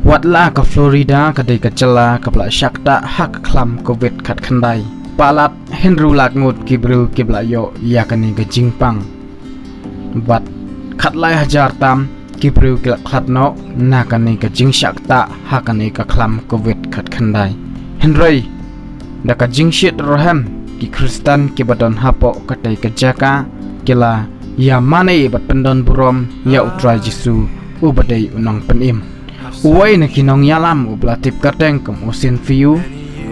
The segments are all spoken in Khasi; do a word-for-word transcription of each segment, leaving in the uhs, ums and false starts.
Wat la ka Florida ka dei ka jylla kaba la shah ktah ha ka khlam covid khatkhyndai, palat hynriew lak ngut ki briew kiba la ïoh ïa kane ka jingpang. Bad khatlai hajar tam ki briew ki la khlad noh na kane ka jingshah ktah ha kane ka khlam covid khatkhyndai. Hynrei da ka jingshit rhem, ki Khristan kiba don hapoh katei ka jaka ki la ïa mane bad pyndon burom ïa U Trai Jisu uba dei U Nongpynim. Uwei na ki nongïalam uba la tip kyrteng kum u Sin Fiu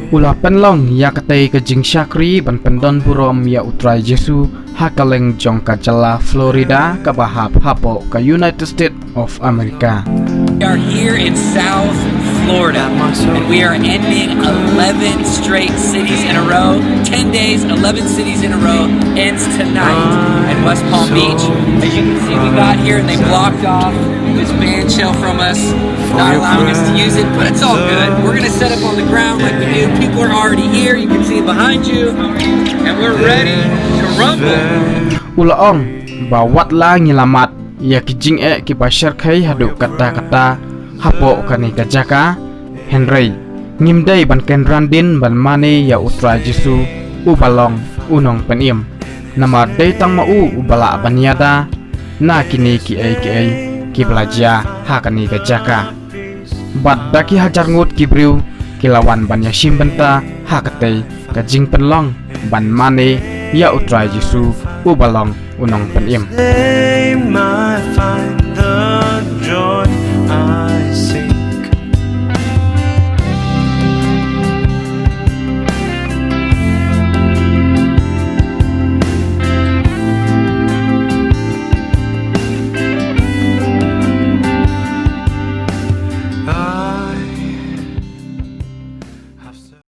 u la pynlong ïa katei ka jingshakri ban pyndon burom ïa U Trai Jisu ha kylleng jong ka jylla Florida kaba hap hapoh ka United States of America. We are here in South Florida, and we are ending eleven straight cities in a row. Ten days, eleven cities in a row ends tonight at West Palm Beach. As you can see, we got here and they blocked off this band shell from us, not allowing us to use it, but it's all good. We're gonna set up on the ground like we do. People are already here. You can see behind you, and we're ready to rumble. U la ong ba wat la ngi la mad ïa ki jingeh kiba shyrkhei haduh katta katta hapoh kane ka jaka, hynrei ngim dei ban kynran dien ban mane ïa U Trai Jisu uba long U Nongpynim. Namar dei tang ma u uba lah ban ïada na kine kiei kiei kiba la jia ha kane ka jaka. Bad da ki hajar ngut ki briew ki la wan ban ïashim bynta ha katei ka jingpynlong ban mane ïa U Trai Jisu uba long U Nongpynim. Name I find the joy